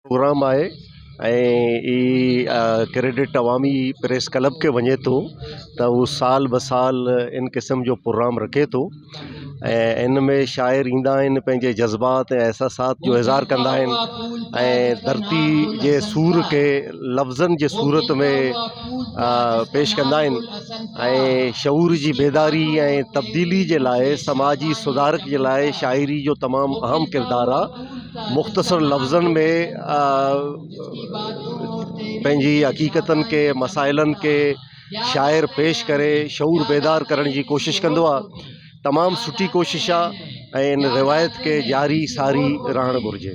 Programme آهي ۽ هي credit عوامي press club کي وڃي ٿو ته هو سال به سال ان قسم جو پروگرام رکي ٿو ۽ ان ۾ شاعر ايندا آهن پنهنجي جذبات ۽ احساسات جو اظهار ڪندا آهن ۽ ڌرتي جي سور کي لفظن جي صورت ۾ پيش ڪندا آهن ۽ شعور جي بيداري ۽ تبديلي جي لاءِ سماجي سڌارڪ جي لاءِ شاعري جو تمام اهم ڪردار آهي مختصر لفظن ۾ پنهنجي حقيقتن کي مسائلن کي شاعر پيش ڪري شعور بيدار ڪرڻ جي ڪوشش ڪندو آهي تمام سٺي ڪوشش آهي ۽ ان روايت کي جاري ساري رهڻ گهرجي.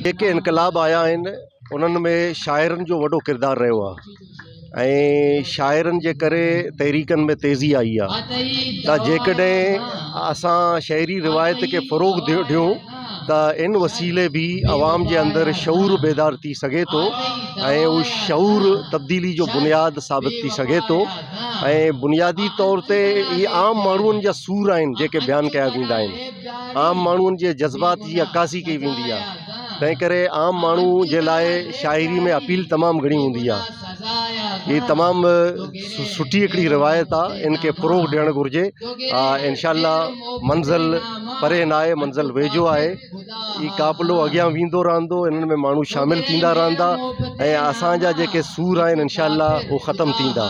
جيڪي انقلاب آيا آهن انهن ۾ شاعرن جو وڏو ڪردار رهيو آهي ۽ شاعرن جي ڪري تحريڪن ۾ تيزي آئي آهي ته جيڪڏهن اسان شعري روايت کي فروغ ڏيون ته ان وسيلي به عوام جي اندر شعور بيدار ٿي سگهي ٿو ۽ اهو شعور تبديلي جو بنياد ثابت ٿي سگهي ٿو ۽ بنيادي طور تي اهي عام ماڻهن جا سور آهن جيڪي بيان ڪيا ويندا آهن عام ماڻهن جي جذبات جي عڪاسي ڪئي ويندي آهي تنهن ڪري عام ماڻهو جي لاءِ شاعري ۾ اپيل تمام گهڻي هوندي آهي هي تمام سٺي هڪڙي روايت آهي ان کي فروغ ڏيڻ گهرجي انشاء الله منزل پري نه آهي منزل ويجهو آهي هي قافلو اڳيان ويندو رهندو انهن ۾ ماڻهو شامل ٿيندا رهندا ۽ اسانجا جيڪي سور آهن انشاء الله اهي ختم ٿيندا.